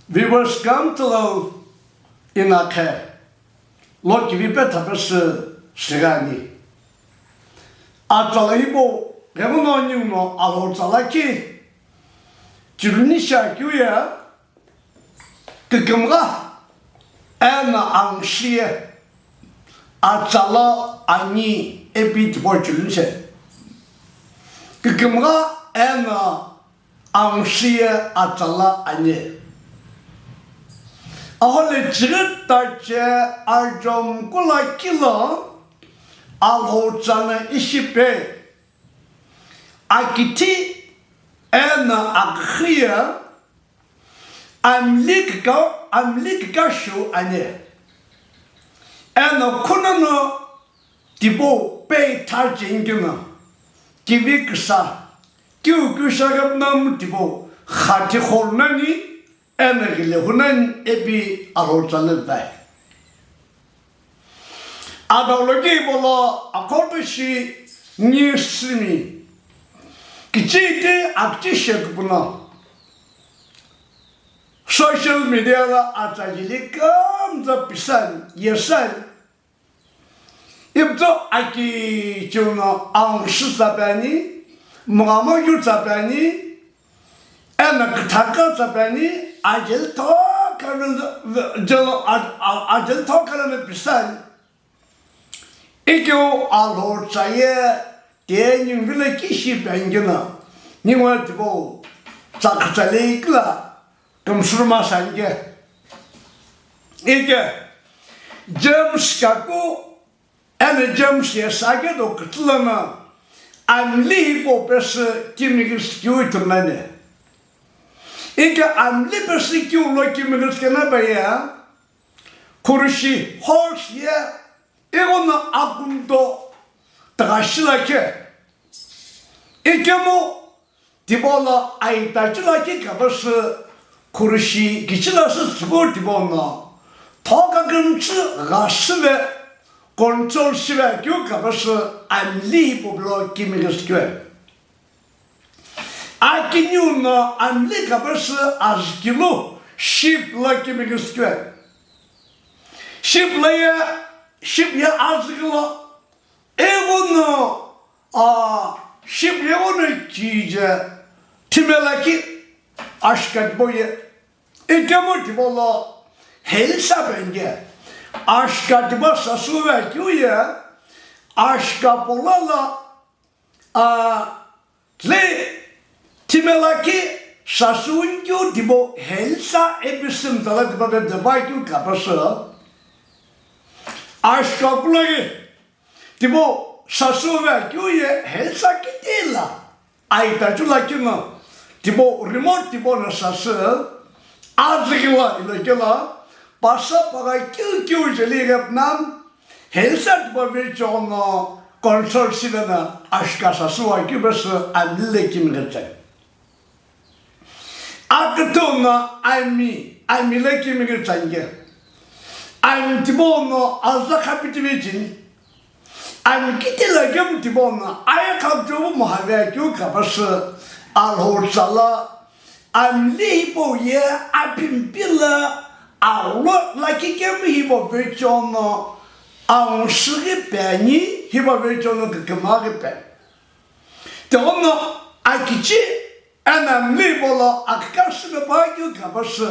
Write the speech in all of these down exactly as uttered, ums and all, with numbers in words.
Viewers, come to lo inakhe lo kivi pe thapesü shigani. Atsala hipau ghenguno ninguno Alhou tsala ki chiluni shi akeu ye kükümgha eno angshi ye atsala ani ipi tipau chiluni shi. Kükümgha eno angshi ye atsala ani. Ahole chighi tache ajom kula kilo Alhou tsala ishi pe akithi eno akhiye amli kika, amli kika shu ani. Eno khunono tipau pe tha chengino kivi kisa kiu kiu shagap namu tipau khati khornani eno ghile hunani ipi Alhou tsala vai. Adaulo ki bolo akoto shi ni simi kichiti akchi shekupuna social media la atsajili kamza pisan yesan Ipitso aki chiuno angshi tsapani, mghamoyu tsapani, eno kithaka tsapani, ajeli thokha jelo ajeli thokha no pisani. Ikeu Alhou tsaye te ningu vile kishi pengina ningu tipau tsakha tsale ikla. Kümsürü masanike. Ike James kaku eno James ye sake do kütülana amli hipau pesü kimighi kiu ithumnani. Ike amli pesü kiu lo kimighi kena baye khurushi horse ye ighono akumto taghashi lakhe. Ikemu Tipau lo aita chila ki kapasü khurushi kichila sü tsüpu tipau no thokha kümtsü ghasüve control shive keu kapasü amli hipau lo kimighi siküve. Akiniu no amli kapasü azükilo ship lo kimighi siküve. Ship lo ye ship ye azükilo Eghono, a, ship yeghono kije thimela ki ashka tipau ye. Ikemu tipau lo helsa penge ashka tipau sasuve keu ye ashka polo lo, a, le thimela ki sasunkeu tipau helsa episode tala tipau ke deba keu kapasü ashka kulo ye. Tipau sasuve keu ye helsa kitila aita chula kino tipau remote tipau no sasü azükila ilo kela pasa paga keu keu jeli rep nam helsa tipau virtual no control sivena ashka sasuva keu pesü amli le kimighi tsai. Akütüu no ami, ami lo kimighi tsange. Ami tipau no aza khapitivi chini. Ami kitila kemu tipau no aye khapchovu muhave keu kapasü Alhou tsala. Amli hipau ye apimpi la aghulo lakhi kemu hipau virtual no angshighi pe ani hipau virtual no kükümaghi pe. Tighono akichi eno amli polo akikasü pe pa keu kapasü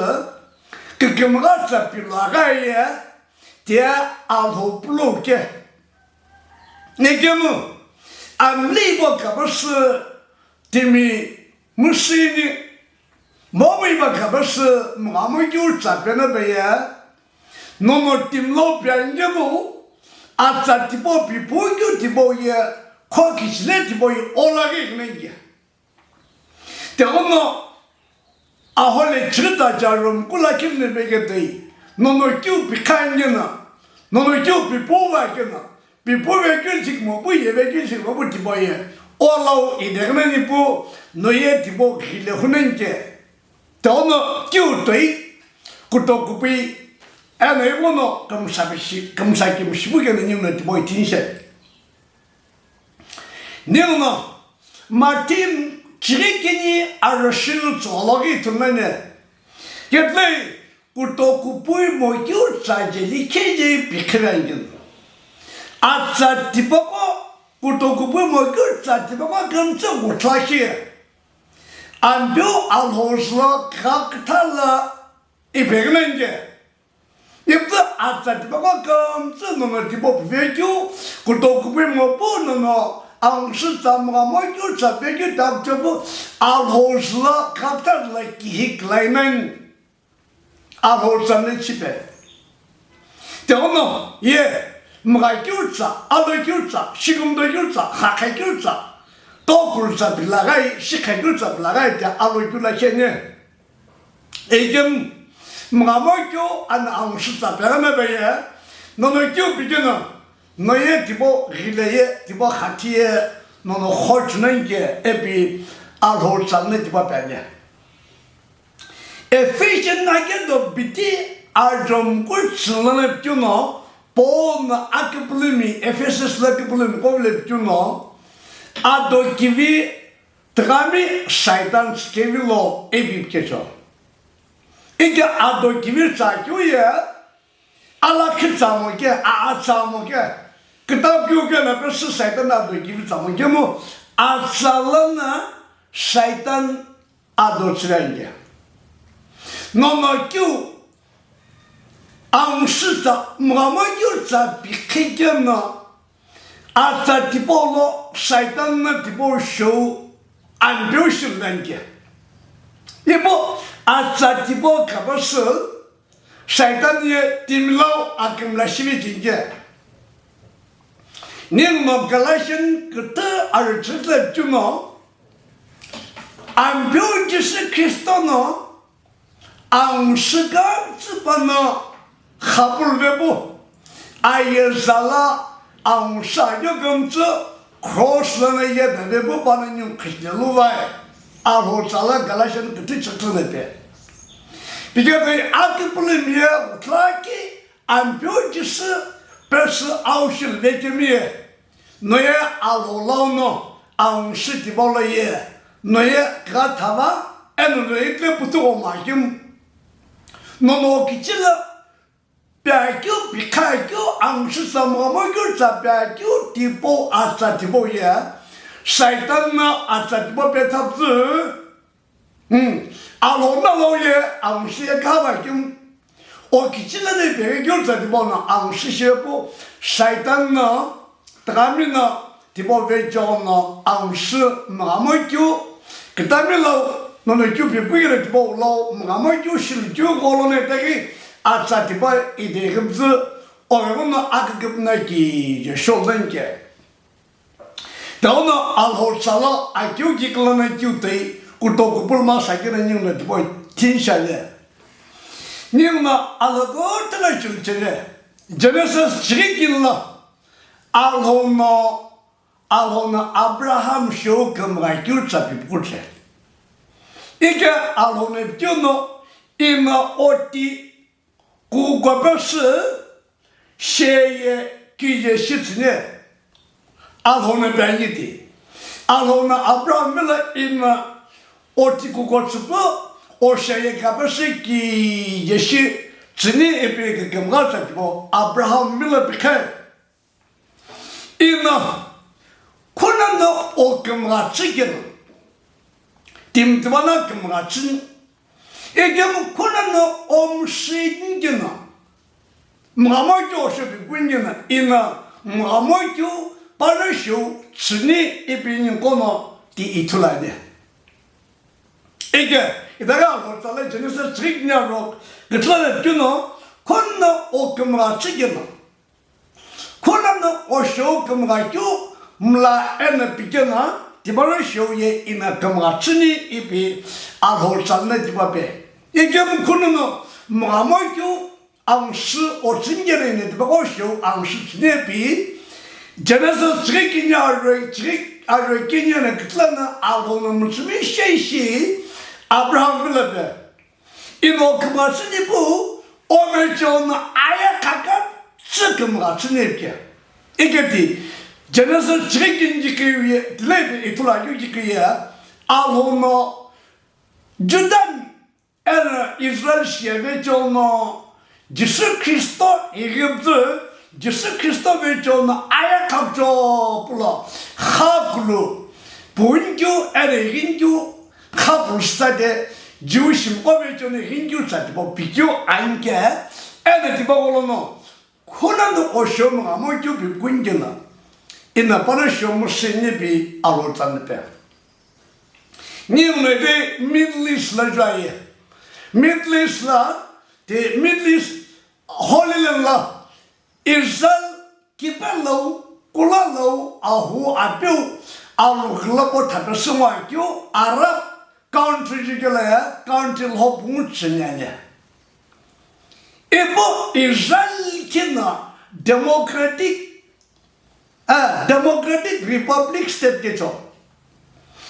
kükümgha tsa pilo aghaye tia Alhou pulo ke. Ikemu amli po kapasü timi müsüini momu ipa kapasü mghamu keu tsa peno peye nono timlo piangemu atsa tipau pipu keu tipau ye kho kichile tipau ye olaghi ghimenge. Tighono ahole chirita jarum kula kimne veketoi nono keu pikha angena nono keu pipu va kena pipu vekeu chikmo pu ye vekeu chikmo pu tipau ye olau ideghineni pu noye tipau ghile hunenke. Tighono keu toi kuto kupui eno ighono kümsa pishi kümsa kimshipu kena ninguno tipau ithinishe. Ninguno Martin chighi kini arüshinu tsügholo ghi ithumnani Kethlai, kuto kupui mokeu tsa jeli kheje pikhive angino. Atsa tipaqo, kuto kupui mokeu tsa tipaqo kümtsü ghuthla shi. Ampeu Alhou sü lo kha kütha lo ipeghi nani je. Ipütü atsa tipaqo kümtsü nono tipau puvekeu, kuto kupui mopu nono angshü tsa mgha mokeu tsa pekeu takuchepu Alhou sü lo kha kütha lo kihi khlai nani. Alhou tsa no chipe. Tighenguno ye mgha keu tsa, alo keu tsa, shikümdo keu tsa, khakha keu tsa, tokuru tsa pila ghi, shikha keu tsa pila ghi, ti alo keu lo sheni. Ikemu mgha mokeu eno angshü tsa peghi no peye, nono keu pikeno, no ye tipau ghile ye, tipau khathi ye, nono khochü nani ke ipi Alhou tsa no tipau peni. Ephesian akedo biti ajom kuchü lono pikeno, Paul no akipulumi, Ephesus lo akipulumi qo vilo pikeno, ado kivi tighenguno Saitan tsükevi lo ipi pikecho. Ike ado kivi tsakeu ye, alakhi tsamo ke, a, a tsamo ke, kütau keu ke na pesü Saitan ado kivi tsamo ke mu, atsa lono Saitan ado tsüve ani ke. Nono keu angshü tsa, mgha mokeu tsa pikhi keno, atsa tipau lo Saitan no tipau shou ampeu shilu nani ke. Ipu atsa tipau khapesü Saitan ye timilau akümla shive cheni ke. Ninguno Galatian kütü arüchütü cheno, Ampeu Jisü Khristo no angshü kümtsü pano khapuluve pu, ayeza lo angshü akeu kümtsü cross lono yedave pu pano ningu khishile luvai. Alhou tsa lo Galatian kütü chekütü no pe. Piketoi akipulumi ye ghutla ki Ampeu Jisü pesü au shilu vekemi ye, no ye Alhou lau no angshü tipau lo ye, no ye kha thava, eno no ye kile pütüghoma kemu. Nono kichila piakeu, pikha keu, angshü tsa mgha mokeu tsa piakeu tipau atsa tipau ye, Saitan no atsa tipau pethapüzü. Hmm. Alhou no lau ye angshü ye kha va kemu. O kichila no peghi keu tsa tipau no angshü shi pu, Saitan no, tighenguno tipau vecheo no angshü mgha mokeu, kütami lau nono keu pipu ye no tipau lau mgha mokeu shilu keu gholo no itaghi atsa tipau iteghipüzü, o ghenguno aküküpüna kije shou nani ke. Tighenguno Alhou tsa lo akeu kiküla no keu toi kuto kupui lo masa keno ninguno tipau thinshi ale. Ninguno alhokuthu lo chilu cheni. Genesis chighi kini lo Alhou no, Alhou no Abraham shou kümgha keu tsa pipu kuthe. Ike Alhou no pikeno, eno oti kuko pesü sheye kije shi tsüni. Alhou no piani ti. Alhou no Abraham vilo eno oti kuko tsüpu, o sheye kha pesü kije shi tsüni ipi kükümgha tsa tipau Abraham vilo pikhe. Eno, khunono o kümgha tsü keno, timi tipa no kümgha tsüni, ikemu khunono o müsüni keno, mgha mokeu o shou pikuni keno, eno mgha mokeu pano shou tsüni ipi ninguno ti ithulu ani. Ike, itaghi Alhou tsa lo Genesis chighi kini aro, kütüla no keno, khunono o kümgha tsü keno, khunono o shou kümgha keu mla eno pikeno, tipau lo shou ye eno kümgha tsüni ipi Alhou tsa no tipau pe. Ikemu khunono mgha mokeu angshü o tsüni keno eno tipaqo shou angshü tsüni ipi. Genesis chighi kini aro, chighi aro kini no kütüla no Alhou no mütsümishei shi Abraham vilo pe. Eno kümgha tsüni pu, o vecheo no aye khakha tsü kümgha tsüni pi ke. Ike ti, Genesis chighi kini jikeu ye, tile ipi ithulu akeu jikeu ye, Alhou no Juda eno Israel shiye vecheo no Jisü Khristo ighipüzü, Jisü Khristo vecheo no aye khapcho pulo, khakulu, punikeu eno ighinikeu khakulu sitade, Jewish mqo vecheo no ighinikeu sitade po pikeu anike, eno tipaqo lono, khuna no osho mgha mo keu pi kunike no, ina pano shomu sini pi alo tsanipe. Ninguno ite Middle East la juaye. Middle East la, ti Middle East Holy Land la, Israel kipe lau, kula lau, ahu apeu, alu kulapo thape sungwa keu, Arab country jikela ya, country lho pungu tsünyanya. Ipo Israel kina democratic, ah, democratic republic state kecho.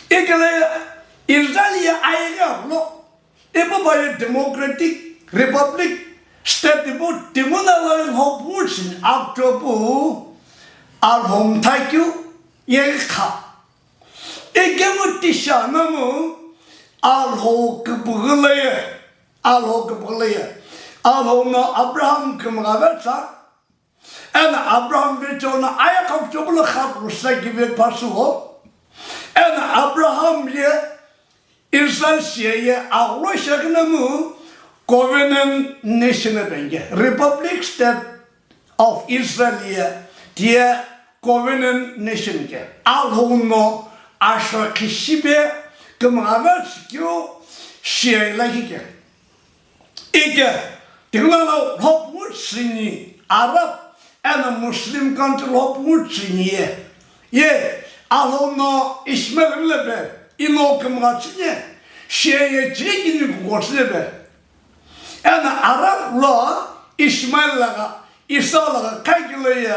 Ikele Israel ya aigha lo. Ipo ba ye democratic republic state ipo timuna la hopu sin aktopu alhom thakyu ye kha. Ikemu tisha namu alho kibugulaye. Alho kibulaye. Alho no Abraham kimghavetsa. Eno Abraham vecheo no aye khapcho pulo khakulu saki ve pasu ho. Eno Abraham ye Israel shiye ye agholo shekinamu covenant nation benge. Republic State of Israel ye tiye covenant nation ke. Alho no ashakhi shibe kimghavetsa keu shiye la kike. Ike, tinguna lo lhopu tsüni, Arab eno Muslim country lhopu tsüni ye. Ye, alho no Ishmael vilebe, ino kimgha tsüni, shiye chikini kuko tsüni be. Eno Arab lo Ishmael laga, Esau laga kaikilo ye,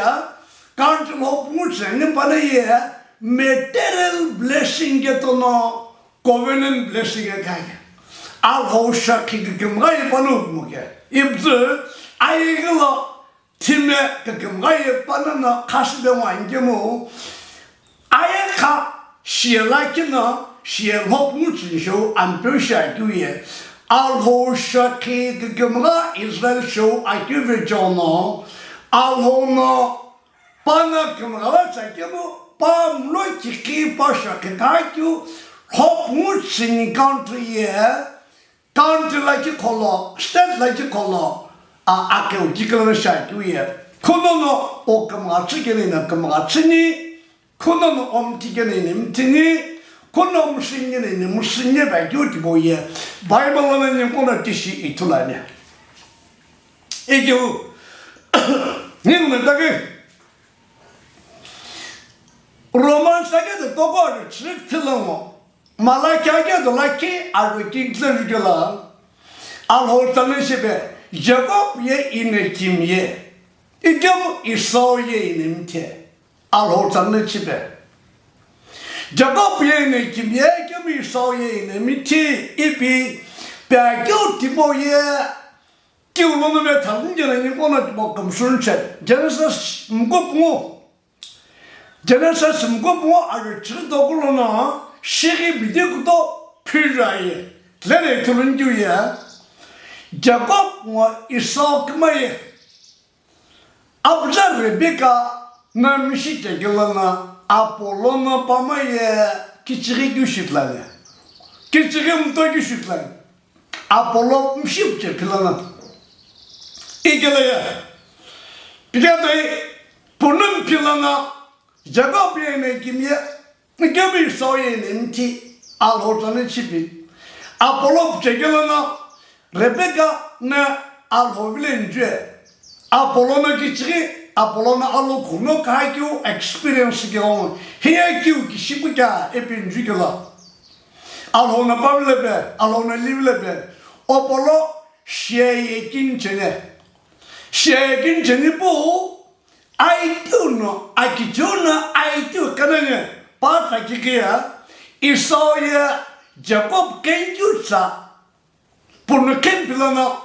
country lhopu tsüni pana ye, material blessing ke tono, covenant blessing e khaye. Alhou shakhi kikimgha ye panu kumuke. Ipzü ayeghi lo thime kikimgha ye panana khasüde wankemu. Ayekha shiye lakina shiye lhopu tsünshou ampeu shakeu ye. Alhou shakhi kikimgha Israel shou akeu vecheo no. Alhou no Pana kimghavetsa kemu, pa mlo kikhi pa shakhi kha keu, lhopu tsüni country ye, country lakhi kholo, state lakhi kholo, a, akeu kikilo shakeu ye. Khunono o kimgha tsü keni na kimgha tsüni, khunono o mthi keni na mthini, khuno msüni keni na msüni ba keu tipau ye. Bible lono ninguno tishi ithulu ani. Ikeu, ninguno taki, Roman sakedo toko aro chirikthilo ngo. Malachi akedo lakhi aro kingtlo jukela. Alhou tsana shipe, Jacob ye ine kim ye. Ikemu Esau ye ine mthe. Alhou tsana shipe. Jacob ye ine kim ye, ikemu Esau ye ine mthe. Ipi, pe akeu tipo ye. Keu lono me thanguni jena ninguno tipau kümsüni che. Genesis mkupu ngo. Genesis mkupu ngo aro chiritoku lono shighi bidi kuto phiraye. Lere ithuluni keu ye. Jacob ngo Esau kima ye. Apuza Rebecca no mishi chekelo no Apollo no pama ye kichighi keu shitulani. Kichighi mto keu shitulani. Apollo mshi puche philana. Ikele ye. Piketoi punun philana Jacob ye ne kimye. Ikemi Esau ye ne mthi. Alhou tsana shipi. Apollo puche kelana Rebecca ne alhou vile njue. Apollo no kichighi, Apollo no alo khuno kha keu experience keu. Hiye keu kishipu kya epi njukela. Alhou no pavile pe, alhou no livile pe, Apollo shiye ye kini chene. Shiye ye kini chene pu, aitu no, akichu no, aitu kanane, pa tsa kikiya, Esau ye Jacob kenkyu tsa, punu ken pilana,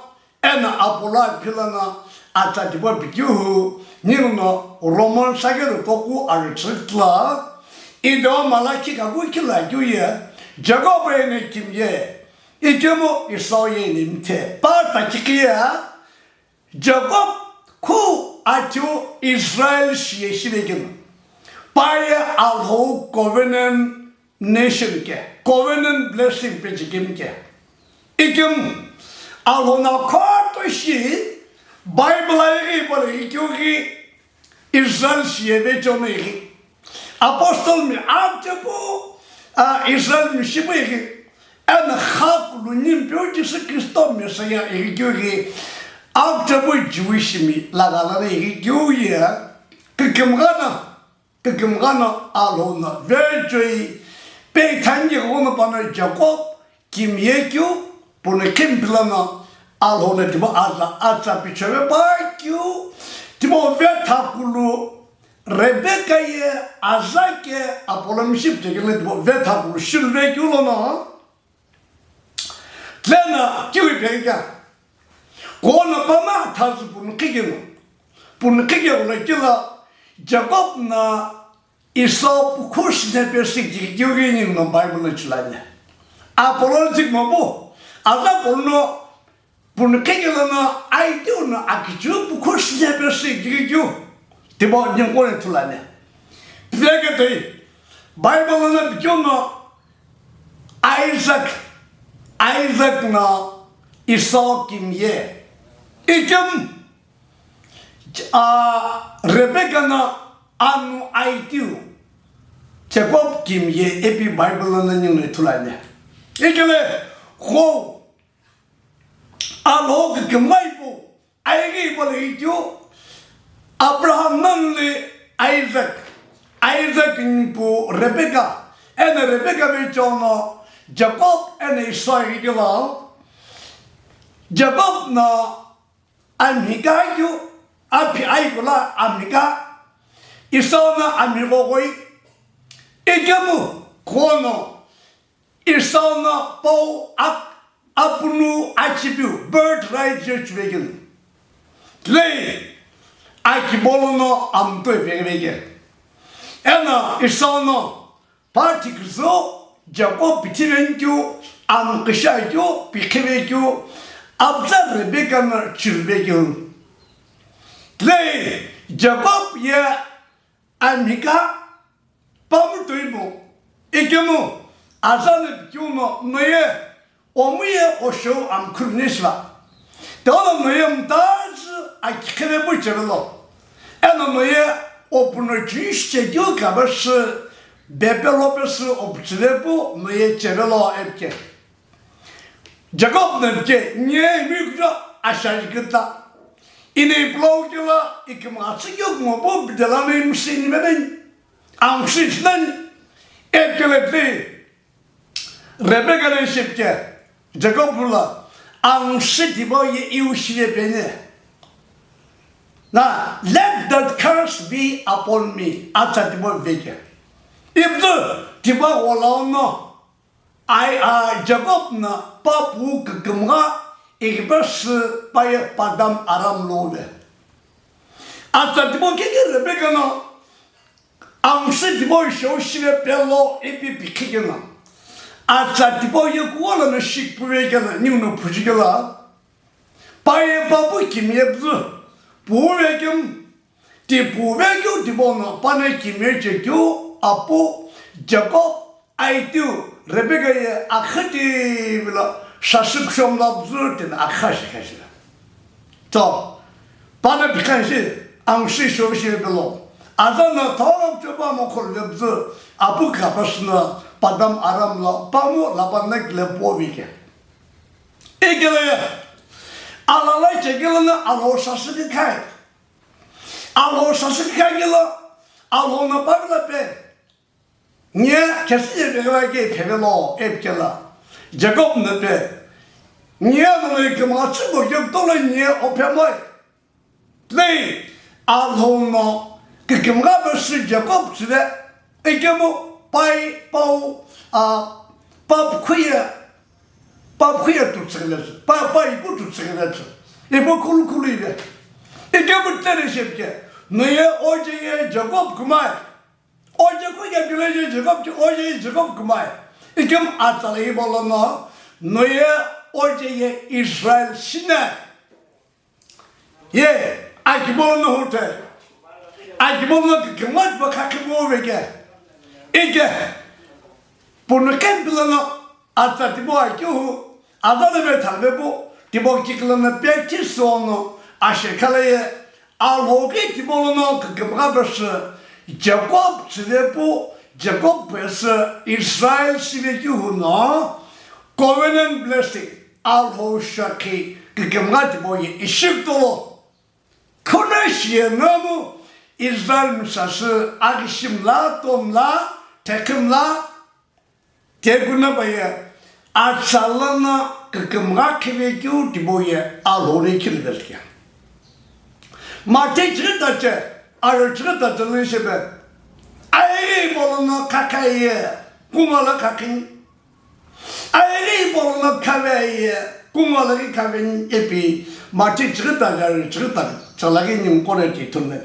Eno Apollo philana atsa tipau pikeu, ninguno Roman sakedo toku aro chirikthilo, ido Malachi kaku khila keu ye, Jacob eno kimye, Ikemu Esau ye nimithe pa takikhiya Jacob khu athiu Israel shiye shivekeno. Pa ye Alhou covenant nation ke, covenant blessing pe chikim ke. Ikim Alhou na khoto shi Bible aighi bale ikyu ghi Israel shiye vechomeghi. Apostle mi amchepu, a, Israel mi shipeghi. Ena khakulu nimpeu Jisü Kristo Messiah ighi keu ghi amchepu Jewish mi lagala na ighi keu ye. Kikimghana, kikimghana Alhou na vechoi pe thangi ghono pano Jacob kimye keu, puni kimpilana Alhou na tibo aza atsa picheve pa keu, tibo vethakulu Rebecca ye aza ke apolo miship chekele tibo vethakulu shilve keu lono. Tlena kiwi pekeka. Kona pama thazu puni kikeno. Puni kikeno la kila Jacob na Esau pukhu shine pe si kikikyu ghi ningu no Bible no chilani. Apolo zik mabu. Aza polo no puni kikelo no aitiu no akichu pukhu shine pe si kikikyu. Tibo ningu ne thulani. Peketei. Bible no bikyu no Isaac. Isaac na Esau kimye. Ikim A, Rebecca na anu aitiu Jacob kimye ipi Bible na ningu no ithulu ani. Ikele kho Alhou kikimghaipu aighi bale ikyu Abraham nani Isaac, Isaac nipu Rebecca, ena Rebecca vecheono Jacob ena Esau ikela Jacob na Amhika keu, aphi aigula amhika, Esau na amhi ghogoi, ikemu khono, Esau na pau ak-, apunu achipiu, birthright je chuvekeu. Tlei, akibolo no amtoi pekeveke. Ena Esau no, Pa thiküzü Jacob pithivenikeu, amkishakeu, pikhivekeu, apütsa Rebecca na chirivekeu. Tlei Jacob ye amhika pamu toimu, ikemu azanü pikeu no noye Omu ye oshou amkhulu nishiva. Tolo noye mtazü akikhivepu chevelo. Eno noye opuno chishi chekeu kavesü bepelo pesü opuchivepu noye chevelo epke. Jacob na pke, nye imi kujo ashari kita. Ine iplo kela ikimgha chikyo kumopu bidela na imsi ni menen. Amsi chinen epke le pli. Rebecca le shipke, Jacob la, angshi tipau ye iu shiye pene. Na, let that curse be upon me, atsa tipau veke. Iptu tipau ghola ono, ai, a, Jacob na papu kikimgha, ikipa shi paye Paddan Aram lo ve. Atsa tipau keke Rebecca no, Angshi tipau shou shive pelo ipi pikhi kena. Atsa tipau ye kuwa lono shikpüve kena, ningu no phuju kela. Pa ye papu kimye püzü. Puve kem. Ti puve keu tipau no, pa ne kimye che keu, apu, Jacob, aitiu, Rebecca ye akhati vilo, sasü kushom la püzü, tena akha shi khashi la. To, pana pikhan shi, angshi shoshi pelo. Aza na thawang choba mo khol vebzu, apu kapas na Paddan Aram la, pamu Laban na kile povi ke. Ikele ya, alala chekele na alo sasiki khai. Alo sasiki khai kele, alo na pavila pe. Nye khesi ye peghiva ke phevelo epkela. Jacob na pe. Nye no le kema chibo ye tolo nye ophemoi. Tlei Alhou no kikimgha pesü Jacob tsüve. Ikemu pai pau a pap khuye. Pap khuye tu tsüghive. Pa, pa ipu tu tsüghive. Ipu khulu khulu ive. Ikemu tere shepke. Noye oje ye Jacob kumai. Oje kuke pile ye Jacob, oje ye Jacob kumai. Ikem atsa le hipau lono, Noye oje ye Israel shine. Ye, akibolo no hote. Akibolo no kikimwa tibo kakhibo veke. Ike, punu kempilo no atsa tibo akihu, azana ve thalvepu, tibo kikilo no pe tiso no, ashe kalaye, Alhou ghi tibo lono kikimgha pesü Jacob tsüvepu, Jacob pesü Israel shivekihu no covenant blessing, Alhou shokhi kikimgha tibo ye Egypt lo. Khuna shiye namu Israel msasü aghi shimla, tomla, thekhimla, Tekuna baye, atsa lono kikimgha khivekeu tibo ye Alhou ni khilivekeu. Mathe chighi tache, ayo chighi tache lo shebe. Aye bolo no khakhaye, kunga la khakhin. Aye bolo no khaveye, kunga la khavin epi. Mathe chighi tache, ayo chighi tache, chalagi nyimkone ti thunne.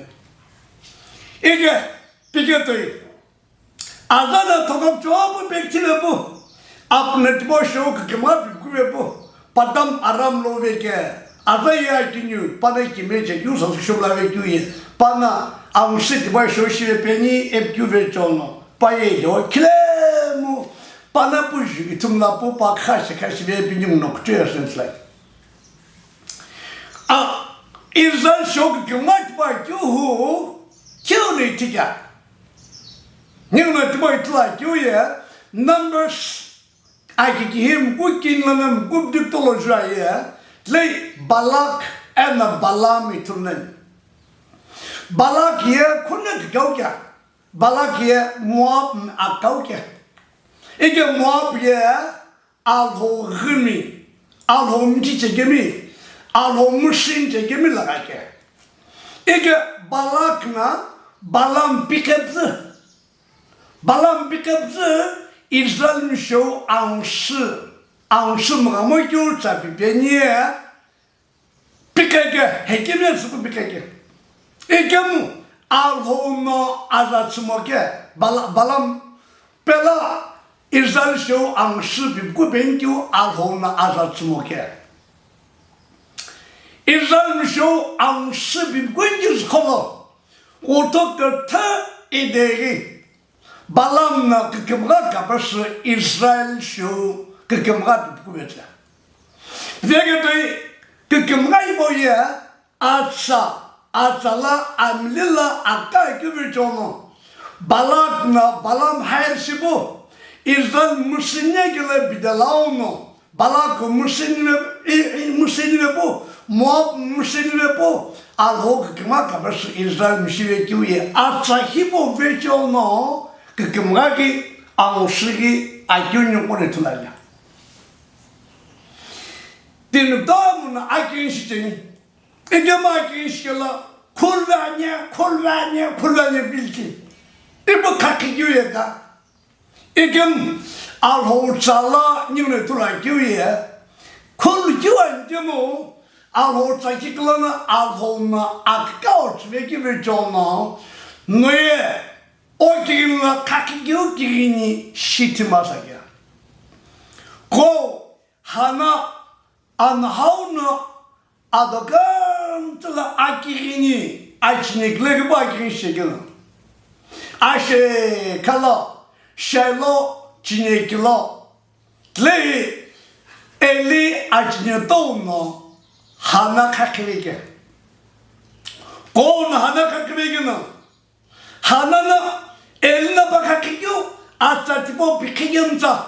Ike, pike toi. Azana thokap chopu pekthile pu. Apna tibo shou kikimgha pikuve pu. Padam Aram lo veke. Aza ye akiniu, pana kime che kiu sa shou la vekeu ye. Pana angshi tibo shou shive peni epkiu ve chono. Pa ye yo khilemu. Pana pu ju ithum la pu pa kha shi kha shive peni no kutu ya sense like. A, Israel shou kikimgha tibo kiu hu, kiu ni tika. Ningu no tibo ithulu akeu ye, Numbers, aki kihim ku kin lono ku diptolo jua ye, tlei Balak and Balaam ithulu nani. Balak ye khuna kikau kea, Balak ye Moab akau kea. Ike Moab ye, Alhou ghimi, Alhou mchichekemi, Alhou mshinchekemi lagake. Ike Balak na Balaam pikepzü. Balaam pikepzü Israel mishou angshi, angshi mghamokeu tsa pipenie. Pikeke, hekimi asüku pikeke. Ikemu Alhou no aza tsümoke, Bala-, Balaam pela Israel shou angshi pipku penkeu Alhou no aza tsümoke. Israel shou angshi pipku penkeu zükholo, kutho kethe ideghi. Balaam no kikimgha kapesü Israel shou kikimgha pipku vete. Veke toi kikimgha ibo ye atsa, atsa la amli la aka kivi chono. Balak no Balaam hire shipu, Israel mshinekile bidelau no. Balak mshinve, i, i, mshinve pu, Moab mshinve pu, Alhou kikimgha kapesü Israel mshive kiu ye atsa hipau vecho no, kikimgha ghi, angshi ghi, akeu ni kone thulanya. Timi domu no akeu shicheni. Ikemu akeu shikelo, khulvanye, khulvanye, khulvanye bilti. Ipu khakhi kiu ye ka. Ikemu Alhou tsa la ningu no ithulu akeu ye. Khulu kiu anikemu Alhou tsa kikilo no Alhou no akikau tsüve kivi chono. Noye o kighini lo khakhi kiu kighini shithi masa kea. Ko Hana anhau no Ado kümtsü lo akighini, achinekile kipu akighini shekino. Ashe khala, Shiloh chinekilo. Tlei Eli achinetouno Hana khakhiveke. Kouno Hana khakhivekeno. Hana no Eli no pa khakhi keu atsa tipau pikhi kemtsa.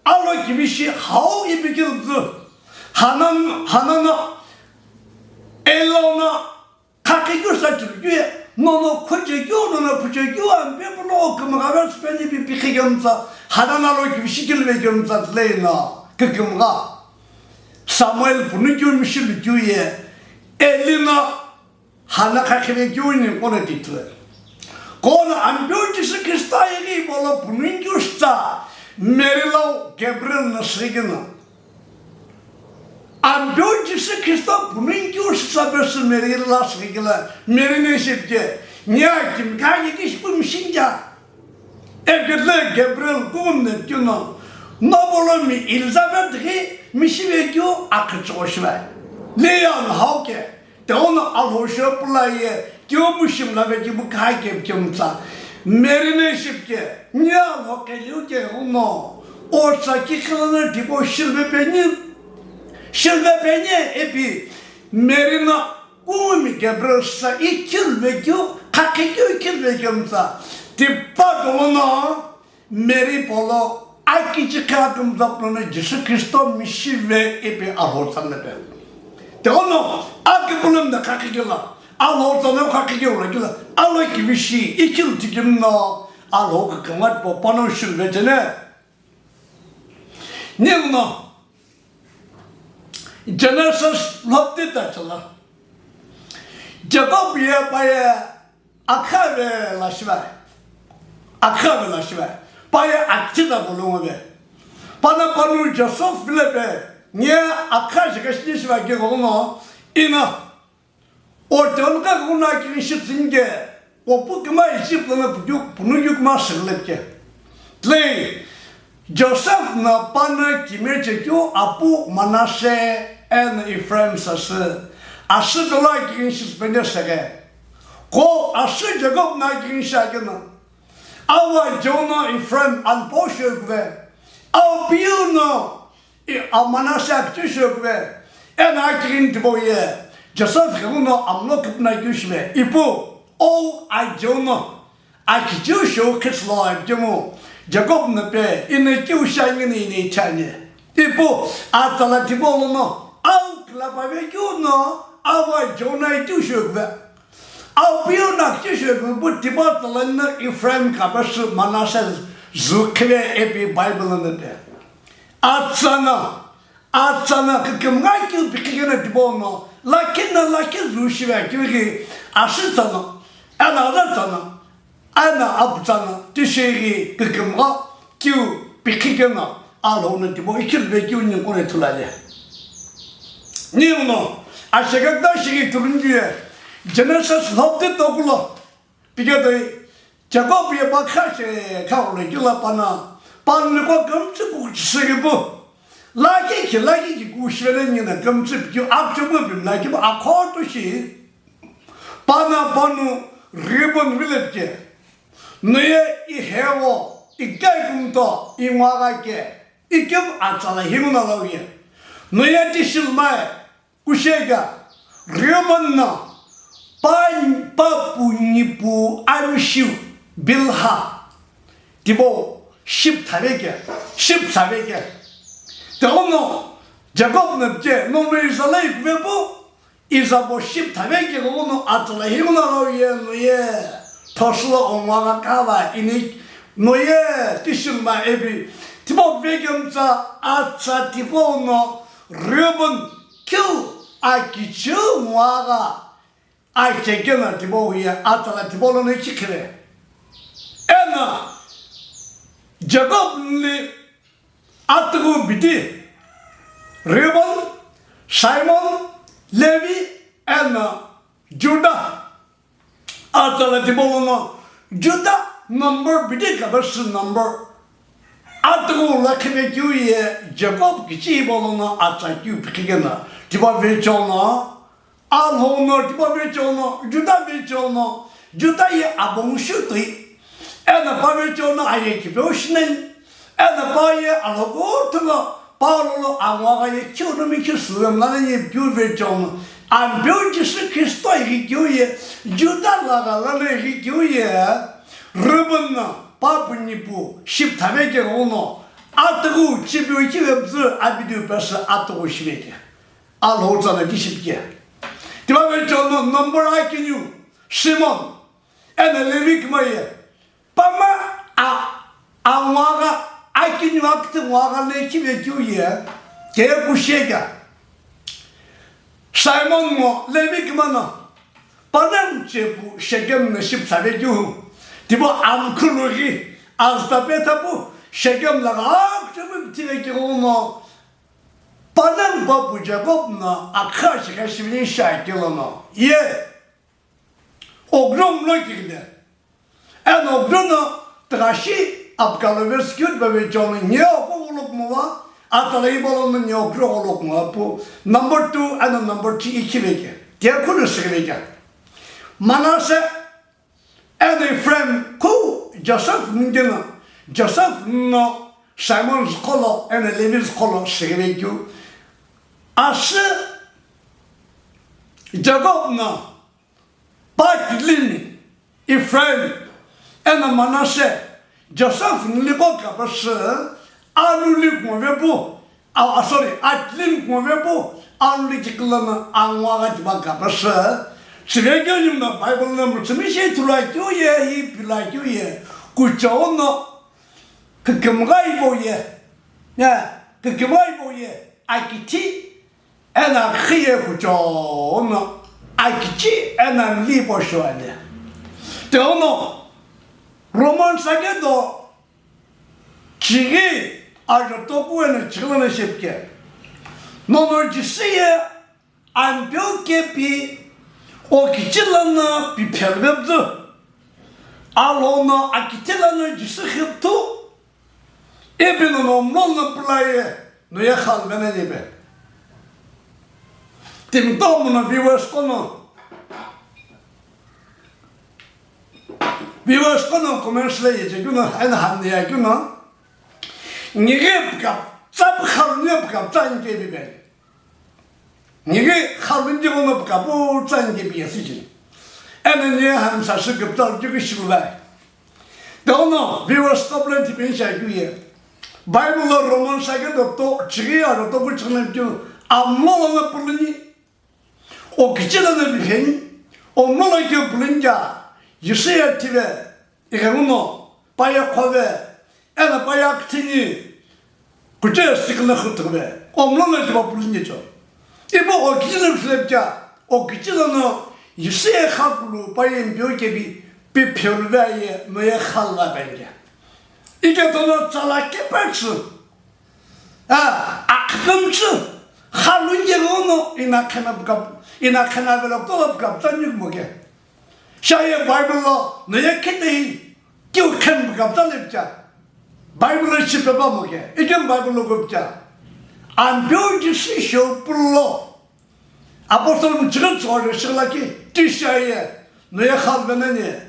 Alo kivishi hau ipi keu püzü. Hana, Hana no Eli no khakhi keu sa chulu keu ye. Nono khoche keu, nono phuche keu, ampe puno kümgha ve sipeni ipi pikhi kemtsa. Hana no alo kivishi keu ve kemtsa tlei no. Kükümgha. Samuel punu keu mishi lu keu ye. Eli no Hana khakhivekeu ni kona tithu. Kona Ampeu Jisü Khrista ighi ipolo punungu sitsa Mary lau Gabriel no shigino. Ampeu Jisü Khrista punungu sitsa pesü Mary la shigila Mary ne shipke. Nia kimkha ye kishipu mishinja. Ekele Gabriel kumne kino. Nobolomi Elizabeth ghi mishive keu aküchügho shivae. Leya no hau ke, tighenguno Alhou shou pula ye keu mushi mlave keu bu kha keu kemtsa. Mary no shipke, ni Alhou keliu ke uno, otsa ki khalana tipau shilve peni. Shilve peni ipi Mary no kumi Gabriel sa ikilve keu, khakhe keu ikilve kemtsa. Tipa dolono Mary polo akichi kha kümzaplono Jisü Khristo mishive ipi Alhou tsanle pe. Tighenguno akipulum da khakhe keu la, Alhou tsanle khakhe keu la keu la, Alhou kivishi ikil tikimno Alhou kükümghat po pano shilve chene. Ninguno Genesis lhopti ta chala. Jacob ye pa ye akha ve la shivae. Akha ve la shivae. Pa ye akitita bolungo ve. Pana panu Joseph vile pe. Nye akha shika shini shivae ke gono. Ina. Oteluka kuna kiri shitsünke, opu kima Egypt lono punu keu kima shighilepke. Tlai, Joseph no pano kime chekeu apu Manasseh eno Ephraim sasü, asü dolo akikin shitsüpeni sheghe. Ko asü Jacob no akikin shiakeno, awa Jono Ephraim anpo shiokuve, awa piu no I, a Manasseh akicheu shiokuve, eno akighini tipau ye, Joseph ghenguno amlo küpüna keu shive, ipu, o ajono, akicheu shou khitsülo ipikemu, Jacob no pe, ino keu shiani ino ichani. Ipu, atsala tipau lono, au külapave keu no, awa Jono ikeu shiokuve. Au piu no akicheu shiokuve, ipu tipau atsala no Ephraim kapesu Manasseh zü khive ipi Bible lono pe. Atsano, atsano kükümgha keu pikhi keno tipau no, lakhi no lakhi zü shive keu ghi, asütsano, eno azütsano, eno aputsano, tishi ghi kükümgha keu pikhi keno, Alhou no tipau ikilve keu ninguno ithulu ani. Ninguno, ashekekta shighi ithulu ani ye, Genesis lhopti tokulo, Piketoi, Jacob ye pa kha she kha ulo keu la pana, paniko kümtsü kuchüsü kipu. Lakhi ki, lakhi ki kushivele nina kümtsü pikeu akchomu pimla kipu akhoto shi. Pana panu Reuben vilepke. Noye ihewo, ikaikumto, ingwagha ke, ikim atsala hinguna lauye. Noye tishilmae, Kusheka, Reuben no pa, papu nipu avishiu Bilha, tipau ship thave ke, ship thave ke. Tighenguno Jacob no pike, nono iza la ikuve pu, iza po ship thave ke, tighenguno atsala hinguna lauye noye, thosülo ongwagha kava ini noye, tishilma ipi, tipau vekemtsa atsa tipau no, Reuben keu akicheu nguagha achekeno tipau ye atsala tipau lono ichikhive. Eno Jacob nli atughu bidi Reuben, Simon, Levi eno Judah. Atsala tipau lono Judah number bidi kapesu number. Atughu lakhi vekeu ye Jacob kichi hipau lono atsa keu pikhi keno tipau vecheo no, Alhou no tipau vecheo no, Judah vecheo no, Judah ye abong shutoi, eno pa vecheo no aye kipeu shineni, eno pa ye alhou kuthou lo Paulo lo angwagha ye keu no mikhi sülem lana ye keu vecheo no, Ampeu Jisü Khristo ighi keu ye, Judah lagha lana ighi keu ye, Reuben no papu nipu ship thave ke ghenguno, atughu chipiu kivepüzü abidiu pesü atughu shiveke. Alhou tsana kishipike. Tipau vecheo no number akiniu, Simon, eno Levi kima ye, Pama a, angwagha, akiniu akithu ngwagha le kivekeu ye, ke kusheka. Simon ngo Levi kima no, panongu chepu Shekem no ship thave keu. Tipau amkhulu ghi, azüta petha pu, Shekem lagha akchepu thivekeu no, panongu papu Jacob no akha shikha shiveni shakelo no. Ye. Ogrom lo kikile. Eno ogrom no tgha shi apkalo vecheo tipau vecheo no nye opu ulo Mowa, atala ibolo no neo kiro olo kuma pu. Number two and number three ikhi veke. Tiye khunu sikhi veke. Manase and Ephraim khu Joseph ningena. Joseph no Simon zkholo and Levi zkholo sikhi vekeu. Asü Jacob no pa kilimi Ephraim eno Manase, Joseph niliko kapasü, anuli kumovepu, a, a, sorry, atlim kumovepu, anuli kikilana angwaga tiba kapasü. Sivekyo yumna Bible na mutsumi shi thura kyo ye, hi pila kyo ye, kuchao no, kikimga ibo ye, ya, kikimga ibo ye, akiti, ena khiye kucho no akichi ena lipo shuane. Te ono Roman sakedo chighi ajo toku ena chighi lana shepke. Nono jisiye ampeu kepi okichi lana piphelvebzu. Alono akichi lana jisi khiptu. Ipi no no mlo no pulaye no ye khalvena yebe. Tim to mo no viewers kono. Viewers kono comments le ye je kuno, ena han ya kuno. Nige pka, tsap khalne pka tsan ke bi ben. Nige khalun je kono pka pu tsan ke bi yasi je. Ena ne han sa su ke tal ju ke shulai. Dono viewers problem ti bin sha ju ye. Bible lo Roman sakedo to chighi aro to ku chighi ju amlo lo na puluni. Okichi lana bipheni, omlo lo keu pulunja, Yisiya thive, ighenguno, paya khove, ena paya kthini, kuche sikna khuthuve, omlo lo kiba pulunje cho. Ibo okichi lana biphilepcha, okichi lana Yisiya khakulu paya mpio kebi, piphiruve ye, noye khalva benja. Ike tono tsala kepechu. A, akhümchü, khalunje lono, ina khena bukap, ina khena velo kola bukap tsa nyuk moke. Shaye Bible lo, no ye khete hi, kiu khen bukap tsa lepcha. Bible lo shipe ba moke, ikem Bible lo gupcha. Ampeu Jisi sho pulo. Apostle mu chighi tsügho re shighi lakhi, ti shaye, no ye khalvena nye.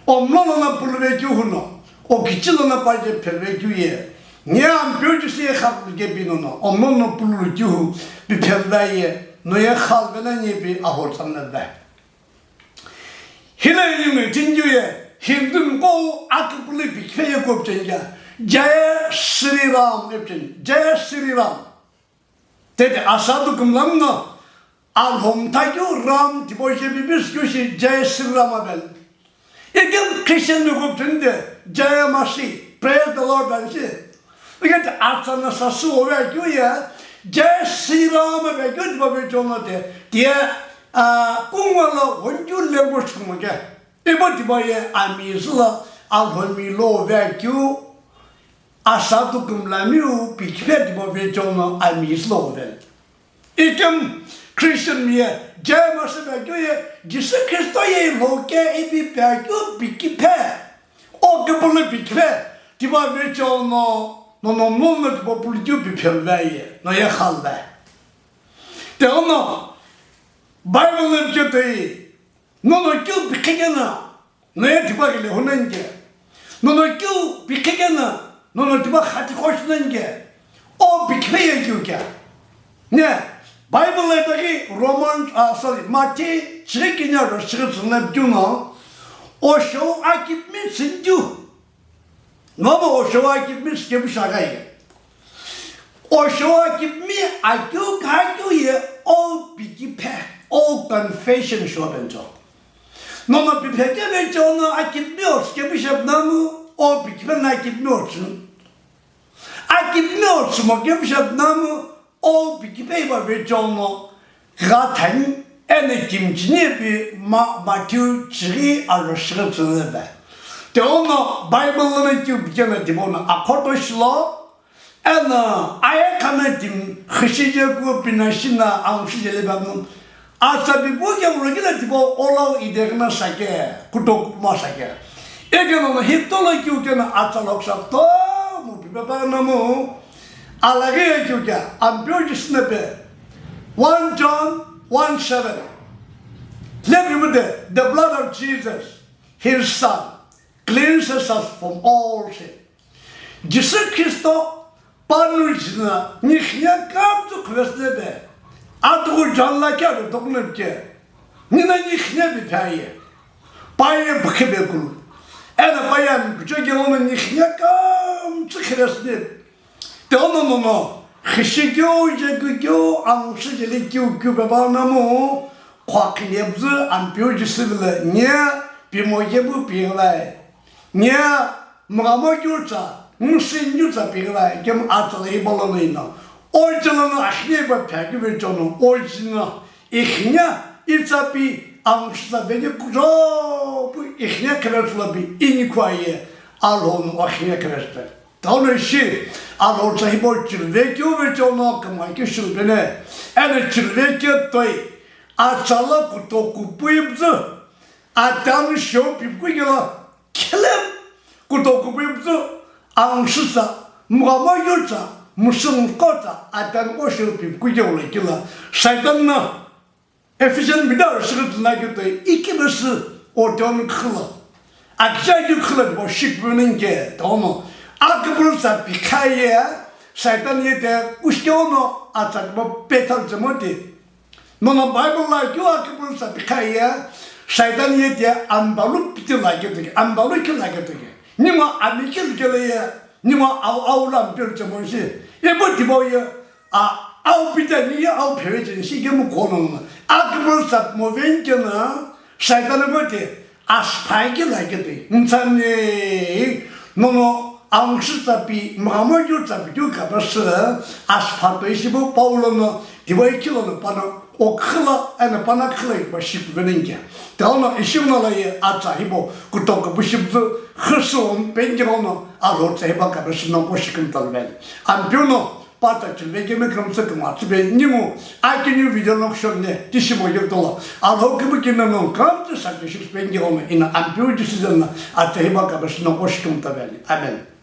Omlo lana puluvekeu hu no, okichi lana paje phelvekeu ye. Nye ampeu Jisi ye khalvekeu pi no no, omlo lana puluvekeu hu, piphelva ye, no ye khalvena nye pi aho tsanlva. Hile yumi tingyu ye, Hindu mko akipuli pikhe ye kopchenja, Jai Shri Ram epchen, Jai Shri Ram. Tete asadu kumlam no, alhom thakyu Ram tipo je bibis kyu shi Jai Shri Ram abel. Ikem Christian mi group tünde, Jai Masi, praise the Lord dan shi. Ikem te atsana sasu ove kyu ya, Jai Shri Ram abel kyu tipo be chono te, tia, a, kungwa lo wonju language kumo ke. Ibo tipo ye, ami zula, alhom mi lo ove kyu, asadu kumlam yu, pikhe tipo be chono, ami zula ove. Ikem Christian mi ye, Jai Masi pekeu ye, Jisü Khristo ye lo ke ipi pekeu pikiphe, o kipulu pikiphe, tipa vecho no, no, no, no, no, tipa pulu keu piphelve ye, no ye khalve. Te ono, Bible le pichetei, no, no, keu pikhikena, Noye tipa kile hunange. Nono keu pikhe kena, nono tipa khati khosh nange. O pikhe ye keu kya. Ne, Bible le taki Roman, ah, sorry, Mati, chiri kinya ro chiri tsuna kyu no, o show akip mi tsindu. Nono o show akip mi skebu shagai. O show akip mi akyu kakyu ye o pikiphe, o confession show bento. Nono piphe keve chono akipmi otsü kepu shepnamu, o pikiphe na akipmi otsü. Akipmi otsü mo kepu shepnamu, o pikiphe iba ve chono gha thani, ene kimchini pi ma, Matthew chiri alo shiri tsüni ve. Te ono Bible lono keu pikena tibono akhoto shilo, Eno, aye khame tim, khishije ku pina shina, ang shije le bam. Atsa bipu ke mro gila tipo, olau ide kena sake, kuto kuma sake. Eke no, no, hito lo kiu ke na atsa lok sak to, mu pipe pa na mu. Alaghi ye keu kea Ampeu Jisü na pe, one John one seven. Lepimu de, the blood of Jesus, his son, cleanses us from all sin. Jisü Khristo panu jina nikhinya kamtsu khuvesü nebe, atughu John lakhi ado tokunepe ke, nina nikhinya bi phaye, paye bukhe bekulu. Ena paye ami kucho ke ono nikhinya kamtsu khuvesü nebe. Te ono nono, khishikeu, jekukeu, angsü jeli keu keu peba namu, khua khine bzü Ampeu Jisü vile nye, pimo yebu pighilae. Nye, mghamo keu tsa, ngusü keu tsa pighilae, kemu atsa la iba lono ino. Ojelo no akhine ba phya keu ve chono, ojino, ikhinya, itsa pi, angsü tsa veni kujo, pu ikhinya khevetsula pi, ini khuaye, Alhou no akhinya khevetsula. Tauno ishi, Alhou tsa hipau chirve keu ve chono kama keu shilupene. Eno chirve keu toi, atsa la kutoku pui bzü, atanu shou pipikeu la, khelem, kutoku pui bzü, angsü tsa, mghamo keu tsa, musü mko tsa, atanu ko shou pipikeu la kila, Saitan na, Ephesian bidar shighi tuna keu toi ikibesü oteon khila. Akija keu khila bo shikbenen ke tomo. Akibul sa pikhaye, Saitan ye te kushkeono atsa bo petal jemoti. Nono Bible la keu akibul sa pikhaye, Saitan ye te ambalu piti la keu toi, ambalu kila keu toi. Nima ami kil kele ye, nima au au lam pil jemon shi. Ibo tibo ye, A, au pita ni ye au phewe chen shi kemu kono. Akibul sat mo ven kena, Saitan ko te, asphai ke la ke te. Nsani, nono, angsü tsa pi, mghamo keu tsa pi keu kaba sü, aspha to ishi bo Paulo no, tibo ikilo no pano, o khila, ena pana khila ba ship venen ke. Tauno ishi no la ye, atsa hibo, kutoku pu ship zu, khusum, pen ke ono, Alhou tsa hiba kaba sü no ko shikum talven. Ampeu no, Pata chilve kemi kümtsü kümtsü be ningu, aki new video no kushon ne, tishi mo yek tolo. Alhou kibu kina no, kümtsü sakli shuk spengi ono, ina Ampeu Jisü zan na, atsa hiba kaba sü no ko shikum tabeli. Amen.